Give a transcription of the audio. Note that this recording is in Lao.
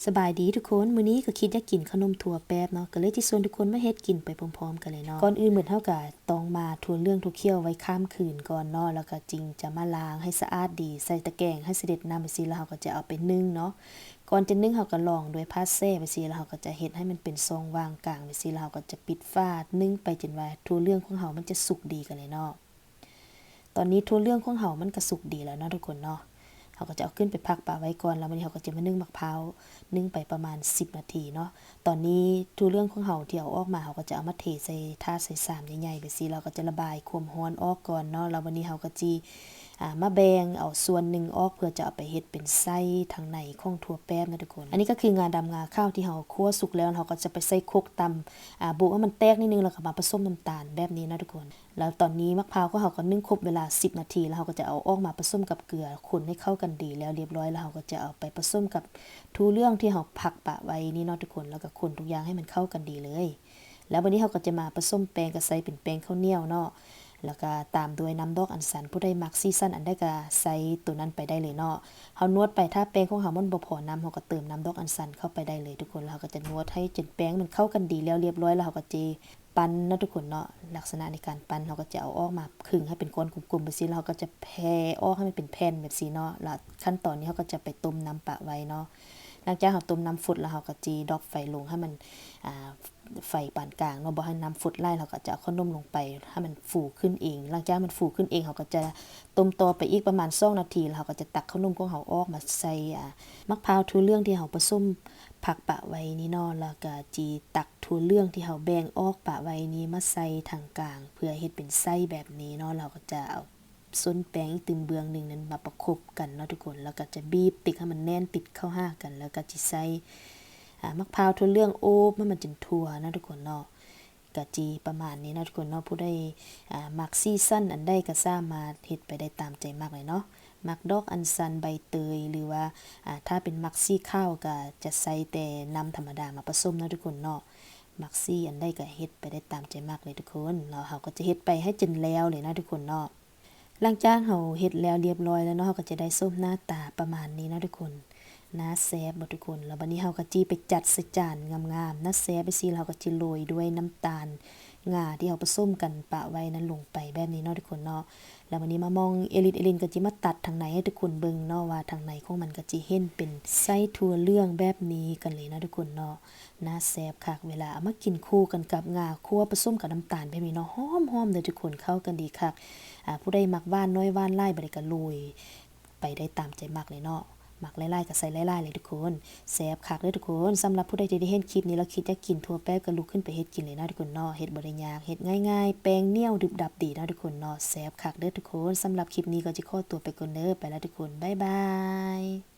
ສະບາຍດີທຸກຄົນ, ມື້ນີ້ກໍຄິດຢາກກິນເຂົ້າໜົມຖົ່ວແປບເນາະ, ກໍເລີຍຈະຊວນທຸກຄົນມາເຮັດກິນໄປພ້ອມໆກັນເລີຍເນາະ. ກ່ອນອື່ນໝົດເຮົາກໍຕ້ອງໝ່າຖົ່ວເຫຼືອງຖົ່ວຂຽວໄວ້ຂ້າມຄືນກ່ອນເນາະ, ແລ້ວກໍຈຶ່ງຈະມາລ້າງໃຫ້ສະອາດດີ, ໃສ່ຕະແກງໃຫ້ສະເດັດນ້ຳຈັ່ງຊີ້, ແລ້ວເຮົາກໍຈະເອົາໄປໜຶ້ງເນາະ. ກ່ອນຈະໜຶ້ງເຮົາກໍລອງດ້ວຍຜ້າແຊະຈັ່ງຊີ້, ແລ້ວເຮົາກໍຈະເຮັດໃຫ້ມັນເປັນຊ່ອງຫວ່າງກາງຈັ່ງຊີ້, ແລ້ວເຮົາກໍຈະປິດຝາ, ໜຶ້ງໄປຈົນວ່າຖົ່ວເຫຼືອງຂອງເຮົາມັນຈະສຸກດີກັນເລີຍເນາະ. ຕອນນີ້ຖົ່ວເຫຼືອງຂອງເຮົາມັນກະສຸກດີແລ້ວເນາະທຸກຄົນເນາະ. ເຮົາກໍຈະເອົາຂຶ້ນໄປພັກປະໄວ້ກ່ອນ, ແລ້ວບັດນີ້ເຮົາກໍຈະມາໜຶ້ງໝາກພ້າວ, ໜຶ້ງໄປປະມານສິບນາທີເນາະ. ຕອນນີ້ຖົ່ວເຫຼືອງຂອງເຮົາທີ່ເອົາອອກມາ, ເຮົາກໍຈະເອົາມາເທໃສ່ຖາດໃສ່ຊາມໃຫຍ່ໆແບບຊີ້, ແລ້ວກໍຈະລະບາຍຄວາມຮ້ອນອອກກ່ອນເນາະ. ແລ້ວບັດນີ້ເຮົາກໍຊິ ອ່າ ມາແບ່ງເອົາສ່ວນໜຶ່ງອອກ ເພື່ອຈະເອົາໄປເຮັດເປັນໄສ້ທາງໃນຂອງຖົ່ວແປບເນາະທຸກຄົນ. ອັນນີ້ກໍຄືງາດຳງາຂາວທີ່ເຮົາຂົ້ວສຸກແລ້ວ, ເຮົາກໍຈະໄປໃສ່ຄົກຕຳ ອ່າ ໂບະໃຫ້ມັນແຕກນິດໜຶ່ງ ແລ້ວກໍມາປະສົມນ້ຳຕານແບບນີ້ເນາະທຸກຄົນ. ແລ້ວຕອນນີ້ໝາກພ້າວຂອງເຮົາກໍໜຶ້ງຄົບເວລາສິບນາທີ, ແລ້ວເຮົາກໍຈະເອົາອອກມາປະສົມກັບເກືອ, ຄົນໃຫ້ເຂົ້າກັນດີແລ້ວຮຽບຮ້ອຍ, ແລ້ວເຮົາກໍຈະເອົາໄປປະສົມກັບຖົ່ວເຫຼືອງທີ່ເຮົາພັກປະໄວ້ນີ້ເນາະທຸກຄົນ, ແລ້ວກໍຄົນທຸກຢ່າງໃຫ້ມັນເຂົ້າກັນດີເລີຍ. ແລ້ວບັດນີ້ເຮົາກໍຈະມາປະສົມແປ້ງ, ກໍໃສ່ເປັນແປ້ງເຂົ້າໜຽວເນາະ, ແລ້ວກໍຕາມດ້ວຍນ້ຳດອກອັນຊັນ. ຜູ້ໃດມັກສີສັນອັນໃດກໍໃສ່ໂຕນັ້ນໄປໄດ້ເລີຍເນາະ. ເຮົານວດໄປ, ຖ້າແປ້ງຂອງເຮົາມັນບໍ່ພໍນ້ຳ, ເຮົາກໍເຕີມນ້ຳດອກອັນຊັນເຂົ້າໄປໄດ້ເລີຍທຸກຄົນ. ແລ້ວເຮົາກໍຈະນວດໃຫ້ຈົນແປ້ງມັນເຂົ້າກັນດີແລ້ວຮຽບຮ້ອຍ, ແລ້ວເຮົາກໍຈະ ປັ່ນເນາະທຸກຄົນເນາະ. ລັກສະນະໃນການປັ່ນ ເຮົາກໍຈະເອົາອອກມາຄຶງໃຫ້ເປັນກ້ອນກົມໆແບບຊີ້, ແລ້ວເຮົາກໍຈະແຜ່ອອກໃຫ້ມັນເປັນແຜ່ນແບບຊີ້ເນາະ. ແລ້ວຂັ້ນຕອນນີ້ເຮົາກໍຈະໄປຕົ້ມນ້ຳປະໄວ້ເນາະ. ຫຼັງຈາກເຮົາຕົ້ມນ້ຳຟົດແລ້ວ, ເຮົາກໍຈະດັອບໄຟລົງໃຫ້ມັນ ອ່າ ໄຟປານກາງເນາະ, ບໍ່ໃຫ້ນ້ຳຟົດຫຼາຍ. ເຮົາກໍຈະເອົາເຂົ້າໜົມລົງໄປໃຫ້ມັນຟູຂຶ້ນເອງ. ຫຼັງຈາກມັນຟູຂຶ້ນເອງ, ເຮົາກໍຈະຕົ້ມຕໍ່ໄປອີກປະມານສອງນາທີ, ແລ້ວເຮົາກໍຈະຕັກເຂົ້າໜົມຂອງເຮົາອອກມາໃສ່ ອ່າ ໝາກພ້າວຖົ່ວເຫຼືອງທີ່ເຮົາປະສົມ ພັກປະໄວ້ນີ້ເນາະ, ແລ້ວກະຈິຕັກຖົ່ວເຫຼືອງທີ່ເຮົາແບ່ງອອກປະໄວ້ນີ້ມາໃສ່ຖັງກາງ ເພື່ອເຮັດເປັນໄສ້ແບບນີ້ເນາະ. ແລ້ວເຮົາກໍຈະເອົາສົ້ນແປ້ງອີກຕື່ມເບື້ອງໜຶ່ງນັ້ນມາປະກົບກັນເນາະທຸກຄົນ, ແລ້ວກໍຈະບີບຕິກໃຫ້ມັນແໜ້ນຕິດເຂົ້າຫາກັນ, ແລ້ວກໍຊິໃສ່ ອາ ໝາກພ້າວຖົ່ວເຫຼືອງໂອບໃຫ້ມັນຈົນທົ່ວເນາະທຸກຄົນເນາະ. ກະຈິປະມານນີ້ເນາະທຸກຄົນເນາະ. ຜູ້ໃດ ອາ ມັກສີສັນອັນໃດກໍສາມາດເຮັດໄປໄດ້ຕາມໃຈມັກເລີຍເນາະ. ມັກດອກອັນຊັນ ໃບເຕີຍ ຫຼືວ່າ ອາ ຖ້າເປັນມັກສີຂາວກໍຈະໃສ່ແຕ່ນ້ຳທຳມະດາມາປະສົມເນາະທຸກຄົນເນາະ. ມັກສີອັນໃດກໍເຮັດໄປໄດ້ຕາມໃຈມັກເລີຍທຸກຄົນເນາະ. ເຮົາກໍຈະເຮັດໄປໃຫ້ຈົນແລ້ວເລີຍເນາະທຸກຄົນເນາະ. ຫຼັງຈາກເຮົາເຮັດແລ້ວຮຽບຮ້ອຍແລ້ວເນາະ, ເຮົາກໍຈະໄດ້ໂສມໜ້າຕາປະມານນີ້ເນາະທຸກຄົນ. ໜ້າແຊບບໍ່ທຸກຄົນ? ແລ້ວບັດນີ້ເຮົາກໍຈິໄປຈັດໃສ່ຈານງາມໆ ໜ້າແຊບຈັ່ງຊີ້, ແລ້ວເຮົາກໍຈິໂລຍດ້ວຍນ້ຳຕານງາທີ່ເຮົາປະສົມກັນປະໄວ້ນັ້ນລົງໄປແບບນີ້ເນາະທຸກຄົນເນາະ. ແລ້ວບັດນີ້ມາມອງເອລິດ ເອລິດກໍຈິມາຕັດທາງໃນໃຫ້ທຸກຄົນເບິ່ງເນາະ, ວ່າທາງໃນຂອງມັນກໍຈິເຫັນເປັນໄສ້ຖົ່ວເຫຼືອງແບບນີ້ກັນເລີຍເນາະທຸກຄົນເນາະ. ໜ້າແຊບຄັກ ເວລາເອົາມາກິນຄູ່ກັນກັບງາຂົ້ວປະສົມກັບນ້ຳຕານແບບນີ້ເນາະ, ຫອມໆເດີທຸກຄົນ, ເຂົ້າກັນດີຄັກ. ອາ ຜູ້ໃດມັກຫວານໜ້ອຍຫວານຫຼາຍ ບັດນີ້ກໍໂລຍໄປໄດ້ຕາມໃຈມັກເລີຍເນາະ, ມັກຫຼາຍໆກໍໃສ່ຫຼາຍໆເລີຍທຸກຄົນ. ແຊບຄັກເດີທຸກຄົນ. ສຳລັບຜູ້ໃດທີ່ໄດ້ເຫັນຄລິບນີ້ແລ້ວຄິດຢາກກິນຖົ່ວແປບ ກໍລຸກຂຶ້ນໄປເຮັດກິນເລີຍເນາະທຸກຄົນເນາະ. ເຮັດບໍ່ໄດ້ຍາກ, ເຮັດງ່າຍໆ, ແປ້ງໜຽວດຶບດັບດີເນາະທຸກຄົນເນາະ. ແຊບຄັກເດີທຸກຄົນ. ສຳລັບຄລິບນີ້ກໍຈະຂໍຕົວໄປກ່ອນເດີ, ໄປລະທຸກຄົນ, ບາຍບາຍ.